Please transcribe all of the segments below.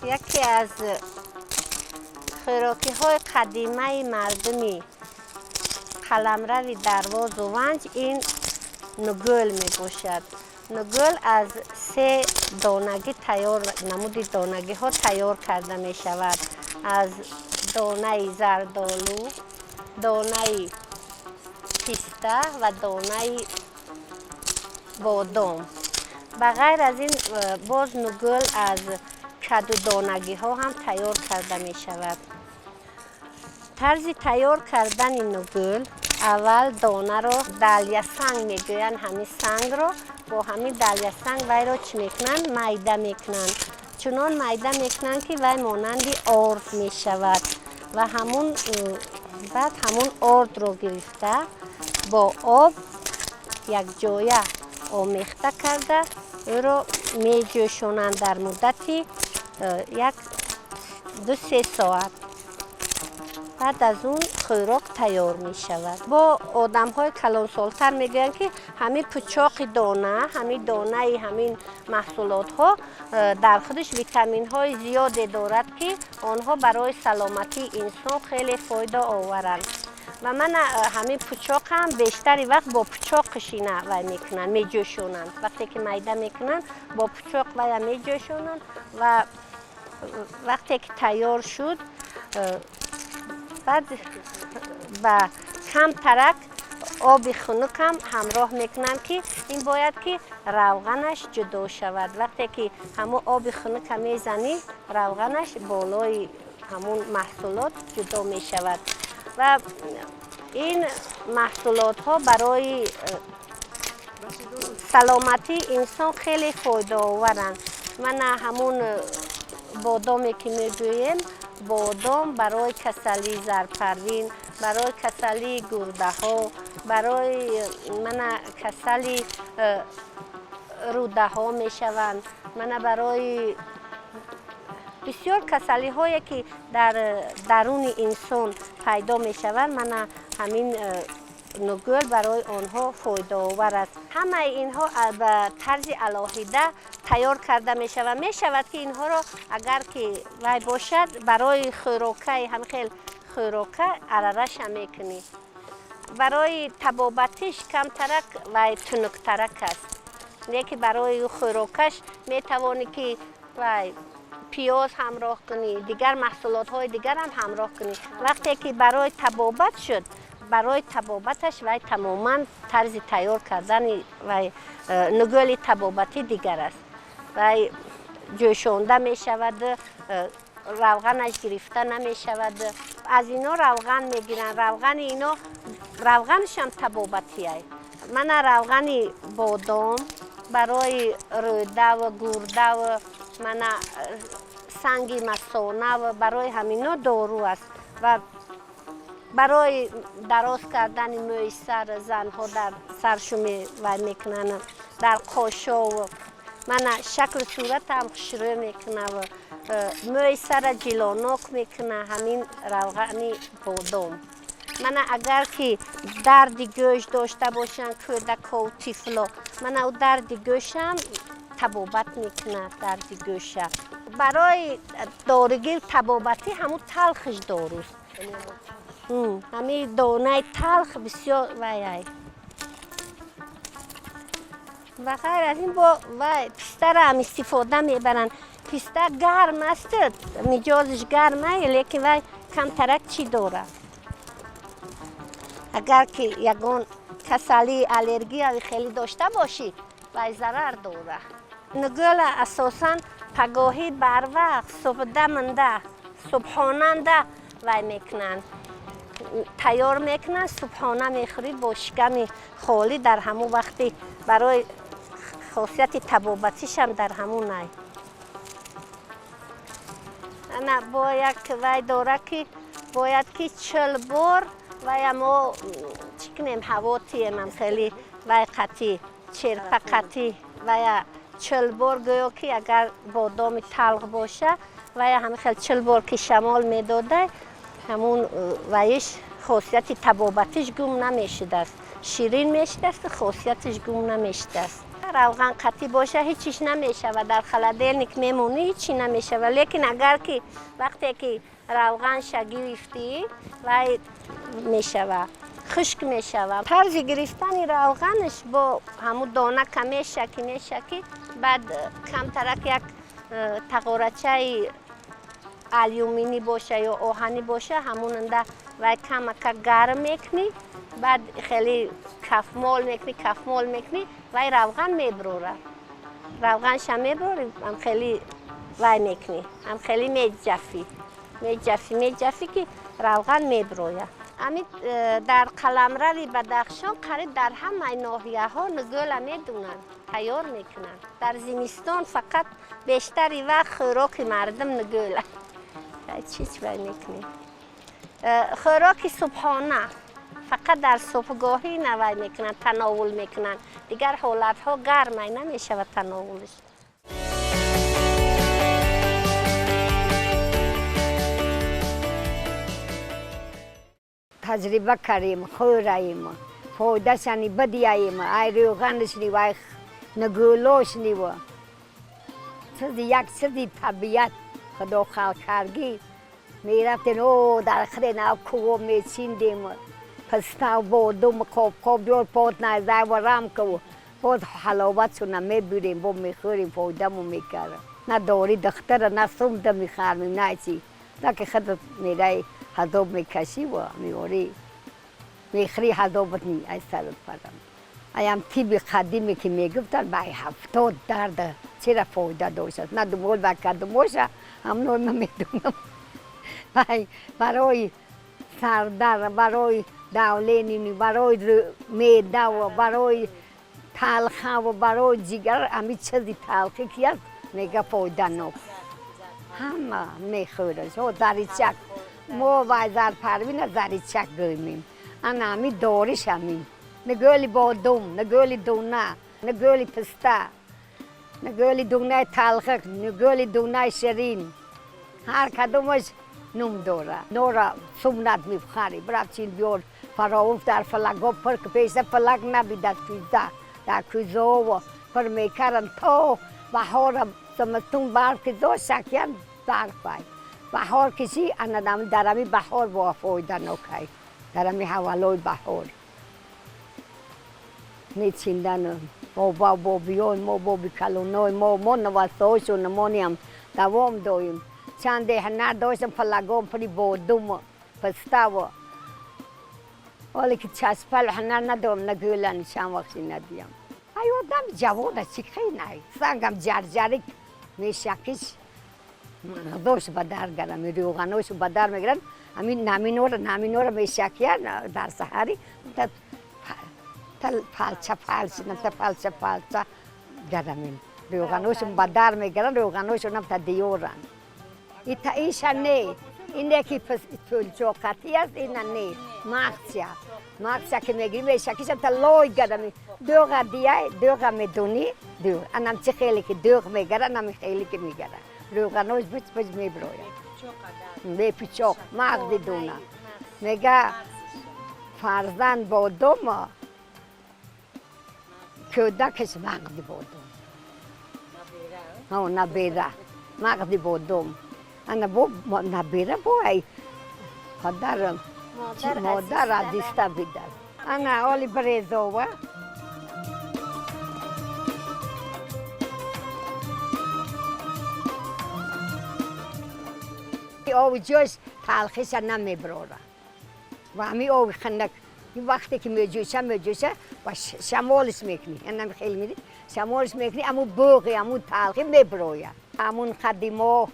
Яке аз хӯрокиҳои қадимаи мардуми қаламрави Дарвозу Ванҷ ин нугӯл мебошад. Нугӯл аз се донагӣ тайёр, намуди донагиҳо тайёр карда мешавад: аз донаи зардолу, донаи писта ва донаи бодом. Ба ғайр аз ин, боз нугӯл аз кадудонагиҳо ҳам тайёр карда мешавад. Тарзи тайёр кардани нугӯл: аввал донаро далясанг мегӯянд, ҳамин сангро, бо ҳамин далясанг вайро чӣ мекунанд? Майда мекунанд. Чунон майда мекунанд, ки вай монанди орд мешавад. Ва ҳамун баъд ҳамун ордро гирифта, бо об якҷоя омехта карда, ӯро меҷӯшонанд дар муддати як 2-3 соат. Баъд аз он хӯрок тайёр мешавад. Бо одамҳои калонсолтар мегӯянд, ки ҳамин пучоқи дона, ҳамин донаи ҳамин маҳсулотҳо дар худаш витаминҳои зиёде дорад, ки онҳо барои саломатии инсон хеле фоидаоваранд. Ва мана ҳамин пучоқам бештари вақт бо пучоқаш ина вай мекунанд, меҷӯшонанд. Вақте ки майда мекунанд, бо пучоқ вая меҷӯшонанд ва вақте ки тайёр шуд, баъд ба камтарак оби хунукам ҳамроҳ мекунанд, ки ин бояд ки равғанаш ҷудо шавад. Вақте ки ҳамун оби хунука мезанӣ, равғанаш болои ҳамун маҳсулот ҷудо мешавад. Ва ин маҳсулотҳо барои саломатии инсон хеле фоидаоваранд. Мана ҳамун бодоме ки мегӯем, бодом барои касалии зарпарвин, барои касалии гурдаҳо, барои мана касали рӯдаҳо мешаванд, мана барои бисёр касалиҳое, ки дар даруни инсон пайдо мешаванд, мана ҳамин нугӯл барои онҳо фоидаовар аст. Ҳамаи инҳо ба тарзи алоҳида тайёр карда мешавад. Мешавад, ки инҳоро, агар ки вай бошад, барои хӯрокаи ҳамин хел хӯрока арараша мекунӣ. Барои табобатиш камтарак вай тунуктарак аст, леки барои хӯрокаш метавонӣ, ки вай пиёз ҳамроҳ кунӣ, дигар маҳсулотҳои дигарам ҳамроҳ кунӣ. Вақте ки барои табобат шуд, барои табобаташ вай тамоман тарзи тайёр кардани вай нугӯли табобатӣ дигар аст. Вай ҷӯшонда мешавад, равғанаш гирифта намешавад. Аз ино равған мегиранд. Равғани ино, равғанашам табобатиай. Мана равғани бодом барои рӯдаву гурдаву мана санги масонаву барои ҳамино дору аст. Ва барои дароз кардани мӯи сар, занҳо дар саршу вай мекунанд, дар қошову мана шаклу суратам хушрӯ мекунаву мӯи сара ҷилонок мекуна ҳамин равғани бодом. Мана агар ки дарди гӯш дошта бошанд кӯдакову тифло, мана ӯ дарди гӯшам табобат мекунад дарди гӯша. Барои доригир табобатӣ ҳамун талхаш доруст. Ҳамин донаи талх бисёр вайай. Ва ғайр аз ин, бо вай пистараам истифода мебаранд. Писта гарм аст, миҷозиш гарма, лекин вай камтарак чӣ дорад. Агар ки ягон касалии аллергияви хеле дошта бошӣ, вай зарар дорад. Нугӯла асосан пагоҳӣ барвақт, субҳдаманда, субҳонанда вай мекунанд, тайёр мекунанд, субҳона мехӯрӣ бо шиками холӣ. Дар ҳамун вақти барои хосияти табобатишам дар ҳамун ай. Ана бо як вай дора, ки бояд ки 40 бор вая мо чӣ кунем, ҳаво тиемам хеле вай қатӣ, черпа қатӣ вая 40 бор. Гӯё ки агар бодоми талх боша, вая ҳамин хел 40 бор ки шамол медодай, ҳамун ваиш хосияти табобатиш гум намешудааст, ширин мешудааст, хосиятиш гум намешудааст. Равған қатӣ боша, ҳечиш намешава. Дар холодильник мемонӣ, ҳечи намешава. Лекин агар ки вақте ки равғанша гирифтӣ, вай мешава, хушк мешава. Тарзи гирифтани равғанаш бо ҳамун донака мешакӣ, мешакӣ, баъд камтарак як тағорачаи алюминӣ боша ё оҳанӣ боша, ҳамонанда вай камака гарм мекунӣ, баъд хеле кафмол мекунӣ, кафмол мекунӣ, вай равған мебурора. Равғанша мебурори, ам хеле вай мекунӣ, ам хеле меҷафӣ, меҷафӣ, меҷафӣ, ки равған мебурояд. Ами дар қаламрави Бадахшон қариб дар ҳамаи ноҳияҳо нугӯла медунанд, тайёр мекунанд. Дар зимистон фақат бештари вақт хӯроки мардум нугӯла. Чӣ вай мекунем? Хӯроки субҳона фақат дар субҳгоҳӣ навай мекунанд, тановул мекунанд. Дигар ҳолатҳо гармай намешавад тановулш. Таҷриба кардем, хӯраем, фоидашани бидиҳаем, ай рӯғанашнив, ай нугӯлошнив. Чизи як чизи табиат худо халқ кардгӣ. Мерафтем о дар хире нав кӯҳо мечиндем, пистав, бодум, қобқоб биёр, пот найзайва рамкаву боз ҳаловатшона мебирем, бо мехӯрем, фоидамо мекард. На дори духтара, на сумда мехармем, на чи. На ки худат мераи ҳазоб мекашиву меорӣ, мехӯри, ҳазобат ай сарат парам. Аям тиби қадиме ки мегуфтанд, ба 70 дарда чера фоида доштааст. На думол ба кадумоша ҳамно намедонам. Барои сардар, барои давление, барои меъдаву барои талхаву барои ҷигар, ҳами чизи талхӣ ки аст, мега фоиданок. Ҳама мехӯрад. О заричак. Мо вай зарпарвина заричак гӯймем. Ана ҳами дориш ҳамин. Нугӯли бодум, нугӯли дуна, нугӯли писта, нугӯли дунаи талхак, нугӯли дунаи ширин. Ҳар кадомаш нум дора. Нора сумнат мехарӣ. Бирав чин биёр, фаровуф дар фалакҳо пур, ки пеша фалак набидад, кӯза. Дар кӯзаҳо пур мекарданд то баҳора, зимистон барф ки дошт, шакиян барфай. Баҳор киши, ана дар ҳами баҳор бо фоиданокай. Дар ҳами ҳавалои баҳор. Мечиндан бо бобиён мо, боби калонои мо, мо навасоҳошон мониам давом доим. Чанде ҳунар доштам, фалагон пури бодум, пиставу. Ҳоле ки часпал ҳунар надорам, нагӯлани чанд вақти надиям. Ай одами ҷавона чӣ хелай. Сангам ҷарҷарик мешакиш, мағзош ба дар гарам, рӯғаношу ба дар мегиранд. Ҳамин наминора, наминора мешакиян дар саҳари, та палча палча, та палча палча гарамин. Рӯғаношу ба дар мегиранд, рӯғаношунам та диёранд. Ита иша не, ине ки пулчоқатӣ аст, ина не, мағзча. Мағзча ки мегирӣ, мешакиша та лой гарами. Дӯға дияй, дӯға медонӣ, дӯғ. Анам чӣ хеле ки дӯғ мегара, анам хеле ки мегара. Рӯғанош буч буч мебирояд. Бепичоқ, мағзи дуна. Мега фарзанд бодум, кӯдакаш мағзи бодум. Ҳо, набера, мағзи бодум. Ана бо набера бо ай падар модар азиста бидад. Ана оли брезова. Оби ҷош талхиша намебирора. Ва ҳамин оби хунак вақте ки меҷӯша, меҷӯша ва шамолиш мекунӣ. Анам хеле мери, шамолиш мекунӣ, аму буғи, аму талхи мебирояд. Ҳамун қадимо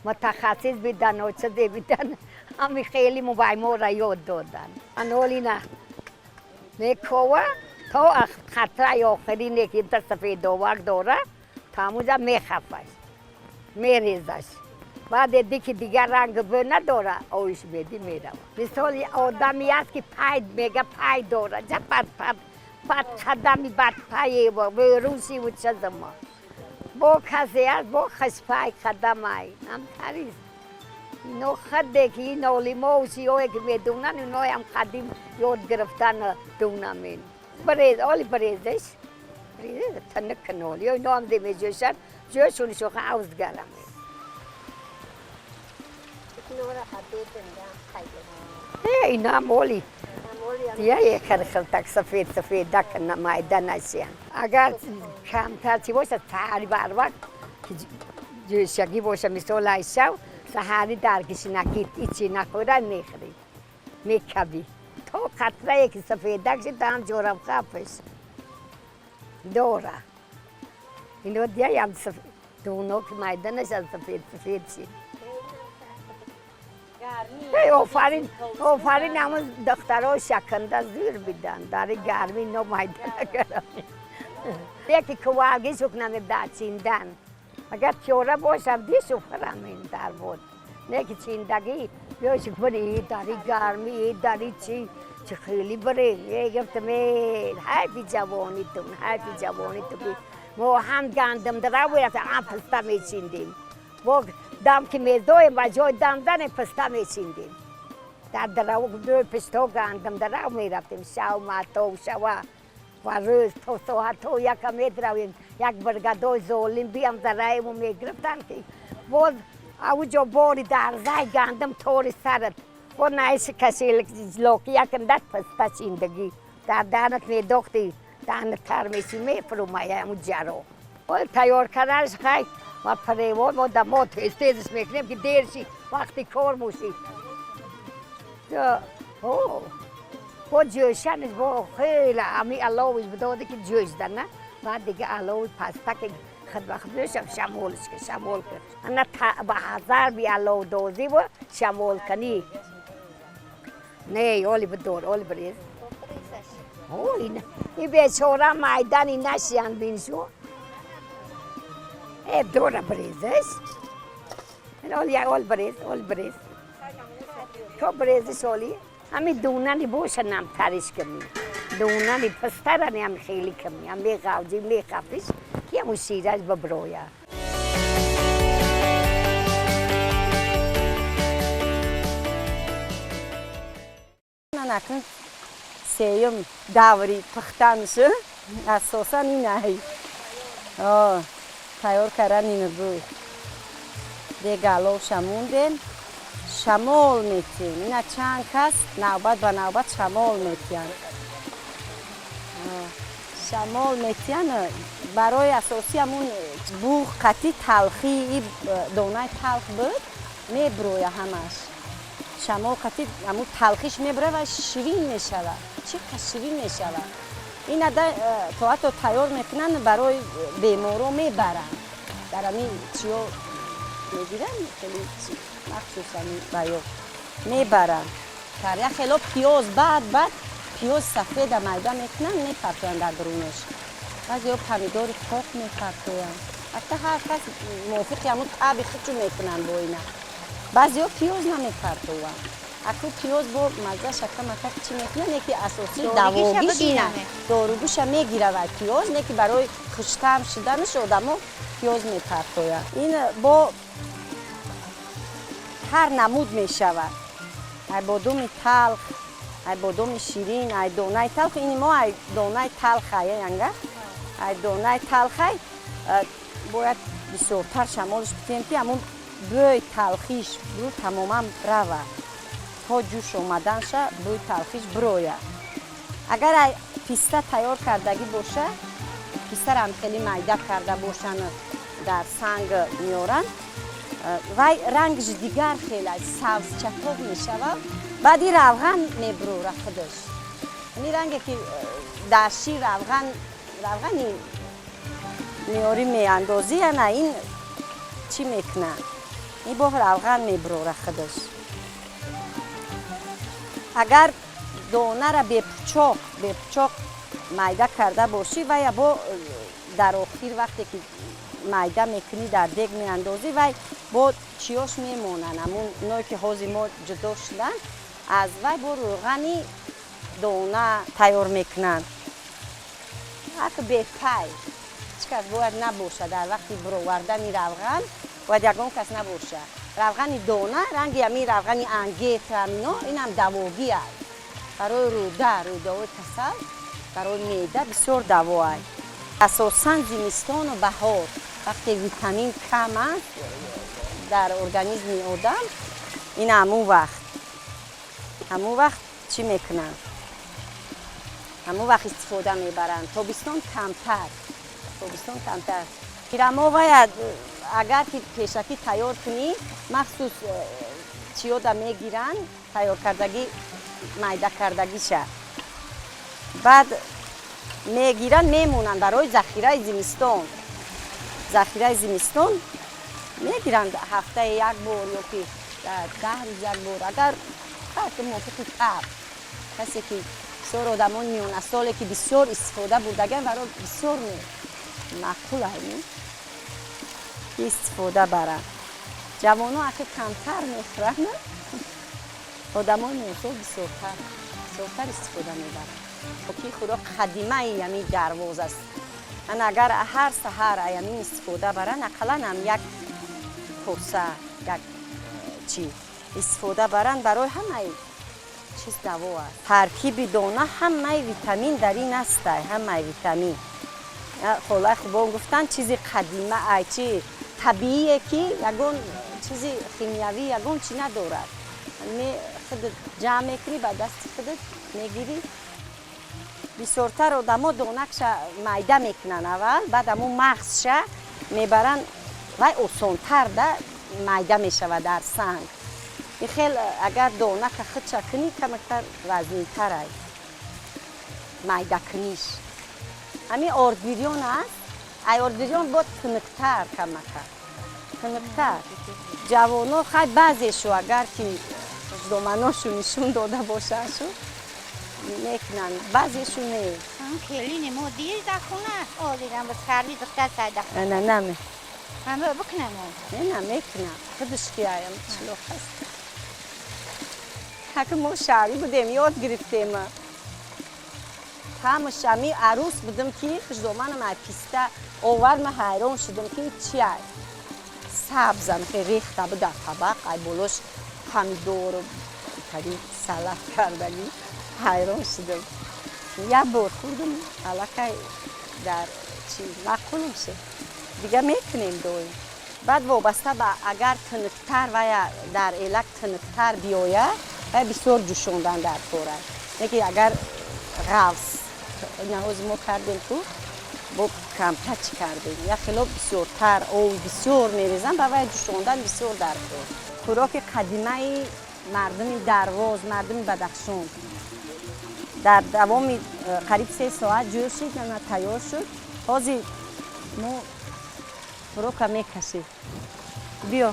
мутахассис бидан, чизе бидан, ҳами хеле муваймора ёд додан. Анолина мекова то қатраи охирине ки та сафедовак дора, то ҳамунҷа мехафаш, мерезаш. Баъде ди ки дигар ранг бӯ надора, оиш медӣ, мерава. Мисоли одаме аст ки пай мега, пай дора, ҷа бад пад бад қадами бадпаева вӯрусиву чизма. Бо касе аст, бо хашпай қадамай ҳамтарист. Ино хадде ки ин олимову чиҳое ки медонанд, иноям қадим ёд гирифтан дунамен. Барез, оли барезеш. تنک کنال یا اینا هم دیمه جوشن جوشون شوخه عوض گرمه. اینا مولی یا یک خلطک سفید سفید دک نمایده نشین. اگر کمتر چی باشه سحری بر وقت جوشگی باشه مثال ایشو سحری درگیش نکید ایچی نخوره میخری میکبی تا قطره که سفیدک شد هم جورم خفش دوره اینو دیگه هم دونو که میده نشد سفید سفید شد. آفرین آفرین همون دخترها شکنده زیر بیدن در گرمی نو میده نگرم. یکی کوارگی شکنم در چیندن اگر چوره باشم دیشو فرم این در بود نه که چیندگی بیاش بری داری گرمی داری چی چه خیلی بری. یه گفتم حیفی جوانی تون حیفی جوانی تو بی ما هم گندم در رفتم هم پسته میچیندیم و دم که میدویم و جای دم دن پسته میچیندیم در درو دو پسته گندم در میرفتیم شو ماتو شو و روز تا ساعت تا یک میدرویم یک برگدای ظالم بیام در و میگرفتن که باز اوجا باری در زای گندم طور سرت و نایس کسی لوکی یکم دست پسته چیندگی در دهنت میدوختی دهنت تر میشی میفرومایه همون جرا و تیار کردنش خیلی و پریوار ما دمات تیزش میکنیم که دیر شی وقتی کار موشی با جوشنش با خیلی همی علاوش بداده که جوش دنه بعد دیگه علاوش پسته که خود وقت میشم شمولش که شمول کرد نه با هزار بی علاو دوزی و شمول کنی نه اولی بدور اولی بریز اولی نه این بیچاره میدانی نشیان بینشو ای دوره بریزش اولی اول بریز اول بریز تو بریزش اولی همین دونانی باشه نم ترش کمی دونانی پسترانی هم خیلی کمی هم میقاوجی میخافیش که همون شیرش ببرویا. من اکنون سیوم دوری پختنش اساسا اینه تیار کردن اینو بود دیگه شموندیم شمال میتیم اینا چند کس نوبت به نوبت شمال میتین شمال میتین برای اساسی همون بوغ قطی تلخی دونه تلخ بود میبرویه همش شمال قطی همون تلخیش میبره و شیرین میشود چه شیرین میشود. این تا حتی تیار میکنن برای بیمارا میبرن در همین چیا میگیرن خیلی مخصوصا بیو میبرن در یک خیلی پیاز بعد پیاز سفید میده میکنن میپرتوین در درونش بعضی ها پمیدور پاک میپرتوین حتی هر کس موافق همون طبع خودشو میکنن با اینا. بعضی ها پیاز نمیپرتوین اکو پیاز با مزه شکم مکک چی میکنن یکی اساسی دواگیش اینه داروگیش میگیره و پیاز نه که برای خوش‌طعم شدنش آدمو پیاز میپرتوین. این با هر نمود میشود ای بادوم تلخ ای بادوم شیرین ای دونه تلخ این ما ای دونه تلخ ای انگه ای دونه تلخ ای باید بسیارتر شمالش بتیم که همون بوی تلخیش برو تماما روه تا جوش آمدنش بوی تلخیش برویه. اگر پسته تیار کردگی باشه پسته را هم خیلی میده کرده باشن در سنگ میارن وای رنگش دیگر خیلی سبز چتاب میشود بعد این روغن میبروره خودش این رنگی که در شیر روغنی میاری میاندازی نه این چی میکنه این با روغن میبروره خودش. اگر دونه را به پچاق میده کرده باشی و یا با در آخر وقتی که میده میکنی در دیگ میاندازی و با چیاش میمونن همون نوعی که حوزی ما جدا شدن از وی با روغنی دونه تیار میکنن. اگه به پای هیچ کس باید نباشه در وقتی برآوردن روغن باید یگان کس نباشه. روغن دونه رنگ همی روغن انگیت همینا این هم دواگی است برای روده های کسل برای معده بسیار دوا است. Асосан зимистону баҳор, вақте витамин кам аст дар организми одам, ин ҳамун вақт чӣ мекунанд, ҳамун вақт истифода мебаранд. Тобистон камтар, тобистон камтар. Тирамо вая, агар ки пешакӣ тайёр кунӣ, махсус чиёда мегиранд, тайёркардагӣ, майда кардагиша, баъд мегиранд, мемонанд барои захираи зимистон. Захираи зимистон мегиранд, ҳафтаи як бор ё ки 10 рӯз як бор, агар мувофиқи таб касе ки бисёр одамони миёнасоле ки бисёр истифода бурдаган, барои бисёр маъқул ай ки истифода баранд. Ҷавоно ахи камтар мехӯранд, одамони миёнасол бисёртар истифода мебаранд. Ки худо қадимаи ҳамин Дарвоз аст. Ан агар ҳар саҳар ҳамин истифода баранд, ақаллан ҳам як коса, як чӣ истифода баранд, барои ҳамаи чиз даво аст. Таркиби дона ҳамаи витамин дар ин астай, ҳамаи витамин. Холаи хубон гуфтанд, чизи қадима ай, чи табиие, ки ягон чизи химиявӣ, ягон чи надорад. Худат ҷамъ мекунӣ, ба дасти худат мегирӣ. Бисёртар одамо донакша майда мекунанд аввал, баъд ҳамун мағзша мебаранд. Вай осонтар да майда мешавад дар санг. И хел агар донака худша кунӣ, камактар вазнинтар ай майдакуниш. Ҳамин ордбирён аст, ай ордбирён бо тунуктар, камака тунуктар. Ҷавоно хай баъзешу, агар ки доманошу нишон дода бошаншу, мекунанд, баъзешу не. Келини мо дир дар хона озирам ба сарви духтар сайда. На, наме. Ҳама бикунам. Не, на, мекунам. Худаш ки аям чилоқ аст. Ҳаки мо шаҳрӣ будем, ёд гирифтем. Ҳамаш ами арӯс будам, ки хушдоманам ай писта овард, ма ҳайрон шудам, ки чи ай, сабзам хе рехта буд дар табақ, ай болош помидору тари салат кардагӣ. Ҳайрон шудам. Як бор хӯрдам, аллакай дар чи маъқулам шуд. Дига мекунем доим. Баъд вобаста ба агар тунуктар вая дар элак тунуктар биёяд, вай бисёр ҷӯшондан дар кора. Лекин агар ғафз наҳози мо кардем, ку бо камтар чӣ кардем, як хело бисёртар ов бисёр мерезам, ба вай ҷӯшондан бисёр дар кор. Хӯроки қадимаи мардуми Дарвоз, мардуми Бадахшон. Дар давоми қариб 3 соат ҷӯшид, ана тайёр шуд. Ҳозир мо хӯрока мекашем. Биё.